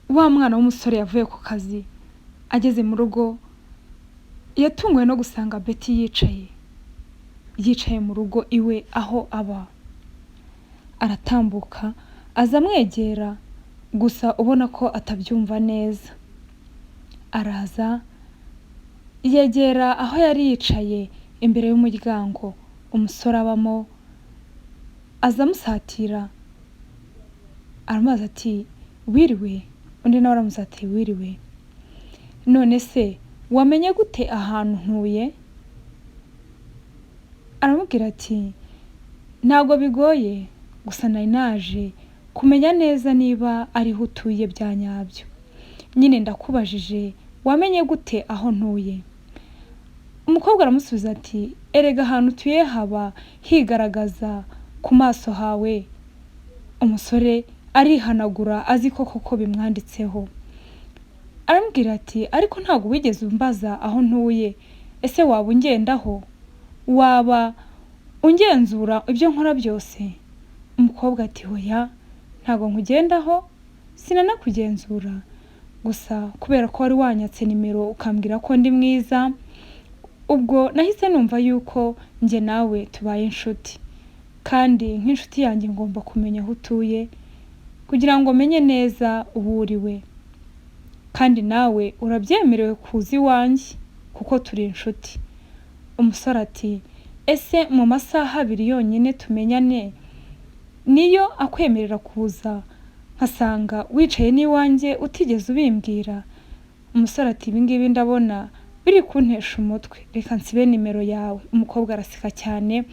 Wa mwana w'umusore yavuye ku kazi, ageze mu rugo yatunguwe no gusanga Betty yicaye mu rugo iwe aho aba. Aratambuka aza amwegera, gusa ubona ko atabyumva neza. Araza yegera aho yari yicaye imbere y'umuryango umusore abamo, aza amusatira, aramubaza ati: "Wiriwe?" Undi nawe aramubaza ati: "Wiriwe. None se wamenye gute ahantu ntuye?" Aramubwira ati: "Ntabwo bigoye, gusa nari naje kumenya neza niba ariho utuye bya nyabyo. Nyine ndakubajije, wamenye gute aho ntuye?" Umukobwa aramusubiza ati: "Erega ahantu utuye haba higaragaza ku maso hawe." Umusore arihanagura, azi ko koko bimwanditseho. Aramubwira ati: "Ariko ntabwo wigeze umbaza aho ntuye. Ese waba ungendaho? Waba ungenzura ibyo nkora byose?" Umukobwa ati: "Hoya, ntabwo nkugendaho, sinanakugenzura. Gusa kubera ko wari wanyatse nimero ukambwira ko ndi mwiza, ubwo nahise numva yuko njye nawe tubaye inshuti, kandi nk'inshuti yanjye ngomba kumenya aho utuye kugira ngo menye neza uwo uriwe. Kandi nawe urabyemerewe kuza iwanjye kuko turi inshuti." Umusore ati: "Ese mu masaha 2 yonyine tumenyane niyo akwemerera kuza nkasanga wicaye n'iwanjye utigeze ubimbwira?" Umusore ati: "Ibi ngibi ndabona biri kuntesha umutwe, reka nsibe nimero yawe." Umukobwa araseka cyane,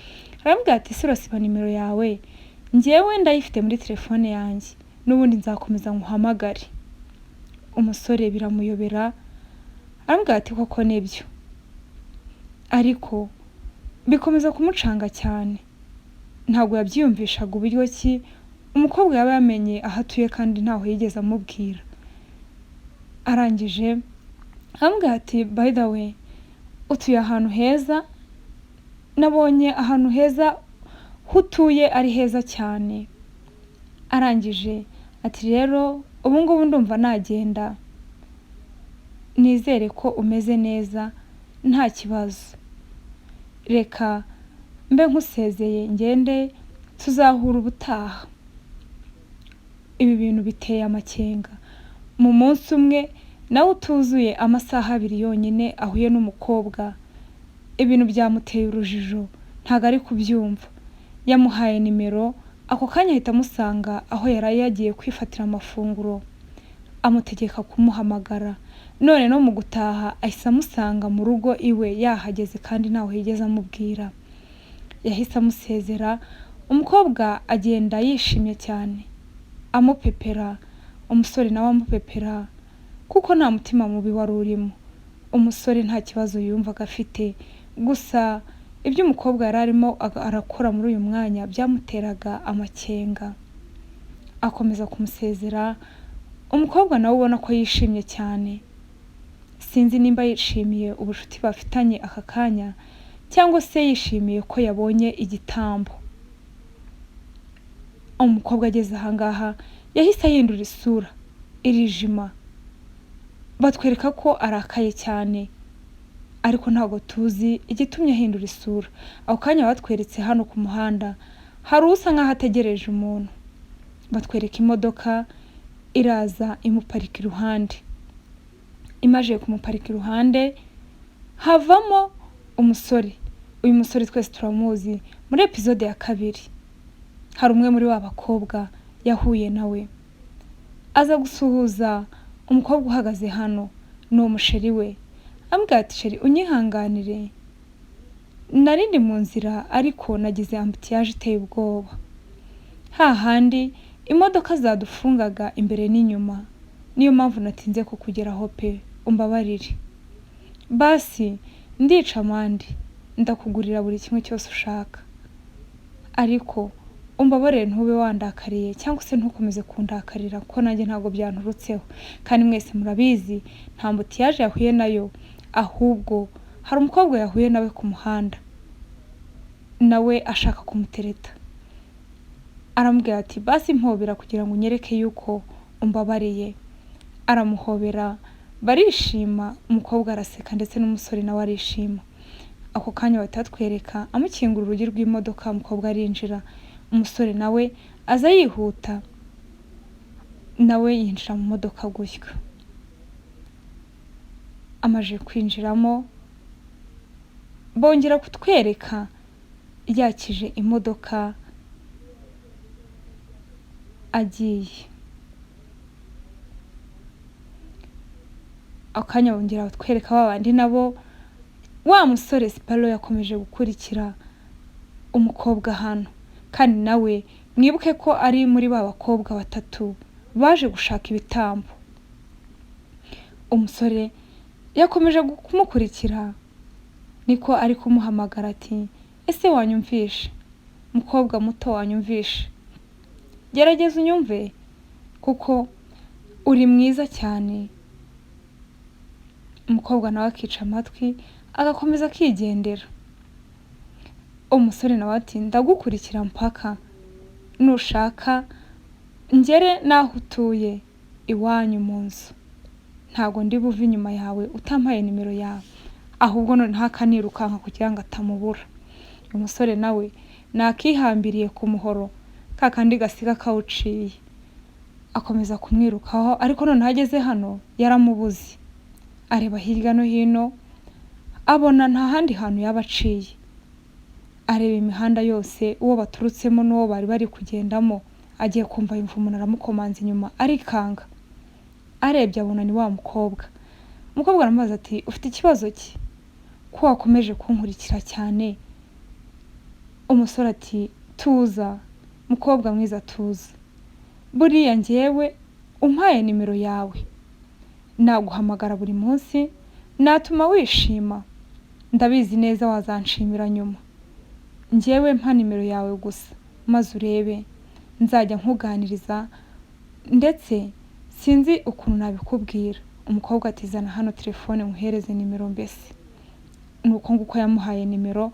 aramubwira ati: "Ese urasiba nimero yawe? Njyewe ndayifite muri telefone yanjye, n'ubundi nzakomeza nkuhamagare." Umusore biramuyobera, aramubwira ati: "Koko nibyo." Ariko bikomeza kumucanga cyane, ntabwo yabyiyumvishaga uburyo ki umukobwa yaba yamenye aho atuye kandi ntaho yigeze amubwira. Arangije aramubwira ati: "By the way, utuye ahantu heza, nabonye ahantu heza hutuye, ari heza cyane." Arangije ati: "Rero ubu ngubu ndumva nagenda, nizere ko umeze neza, nta kibazo. Reka mbe nkusezeye ngende, tuzahura ubutaha." Ibi bintu biteye amakenga. Mu munsi umwe nawe utuzuye amasaha 2 yonyine ahuye n'umukobwa, ibintu byamuteye urujijo, ntabwo ari kubyumva. Yamuhaye nimero, ako kanya ahita amusanga aho yari yagiye kwifatira amafunguro, amutegeka kumuhamagara. None no mu gutaha ahise amusanga mu rugo iwe yahageze kandi ntaho yigeze amubwira. Yahise amusezera, umukobwa agenda yishimye cyane, amupepera, umusore nawe amupepera, kuko nta mutima mubi wari urimo. Umusore nta kibazo yumvaga afite, gusa ibyo umukobwa yari arimo arakora muri uyu mwanya byamuteraga amakenga. Akomeza kumusezera, umukobwa nawe ubona ko yishimye cyane. Sinzi nimba yishimiye ubucuti bafitanye aka kanya cyangwa se yishimiye ko yabonye igitambo. Umukobwa ageze ahangaha yahise ahindura isura, irijima, batwereka ko arakaye cyane, ariko ntabwo tuzi igitumye ahindura isura. Ako kanya batweretse hano ku muhanda hari usa nkaho ategereje umuntu. Batwereka imodoka iraza imuparika iruhande. Imaze kumuparika iruhande havamo umusore. Uyu musore twese turamuzi, muri episode ya 2 hari umwe muri ba bakobwa yahuye nawe, aza gusuhuza umukobwa uhagaze hano, ni umusheri we. Ambwira ati: "Chéri, unyihanganire, nari ndi mu nzira ariko nagize embouteillage iteye ubwoba, hahandi imodoka zadufungaga imbere n'inyuma, niyo mpamvu natinze kukugeraho pe, umbabarire. Basi ndica amande, ndakugurira buri kimwe cyose ushaka, ariko umbabarire, ntube wandakariye cyangwa se ntukomeze kundakarira, kuko nanjye ntabwo byanturutseho." Kandi mwese murabizi, nta embouteillage yahuye nayo, ahubwo hari umukobwa yahuye nawe ku muhanda, nawe ashaka kumutereta. Aramubwira ati: "Basi mpobera kugira ngo unyereke yuko umbabariye." Aramuhobera, barishima, umukobwa araseka ndetse n'umusore nawe arishima. Ako kanya bahita batwereka amukingura urugi rw'imodoka, umukobwa arinjira, umusore nawe aza yihuta, nawe yinjira mu modoka gutyo. Amaze kwinjiramo bongera kutwereka yakije imodoka agiye. Ako kanya bongera batwereka ba bandi nabo, wa musore Sipalo yakomeje gukurikira umukobwa hano, kandi nawe mwibuke ko ari muri ba bakobwa batatu baje gushaka ibitambo. Umusore yakomeje kumukurikira, niko ari kumuhamagara ati ese wanyumvishe mukobwa muto, wanyumvishe, gerageza unyumve kuko uri mwiza cyane. Umukobwa nawe akica amatwi agakomeza akigendera. Umusore nawe ati ndagukurikira mpaka nushaka ngere n'aho utuye iwanyu mu nzu, ntago ndi buve inyuma yawe utampaye nimero yawe. Ahubwo noneho akanirukanka kugira ngo atamubura. Umusore nawe nakihambiriye ku muhoro ka kandi gasiga kawuciye, akomeza kumwirukaho, ariko noneho ageze hano yaramubuze. Areba hirya no hino abona nta handi hantu yaba aciye, areba imihanda yose uwo baturutsemo n'uwo bari bari kugendamo, agiye kumva yumva umuntu aramukomanze inyuma arikanga. Arebye abona ni wa mukobwa. Umukobwa aramubaza ati ufite ikibazo ki ko wakomeje kunkurikira cyane? Umusore ati tuza mukobwa mwiza, tuza, buriya njyewe umpaye nimero yawe naguhamagara buri munsi, natuma wishima, ndabizi neza wazanshimira nyuma. Njyewe mpa nimero yawe gusa maze urebe, nzajya nkuganiriza ndetse sinzi ukuntu nabikubwira. Umukobwa ati zana hano telefone nkuhereze nimero mbese. Ni uko nguko yamuhaye nimero.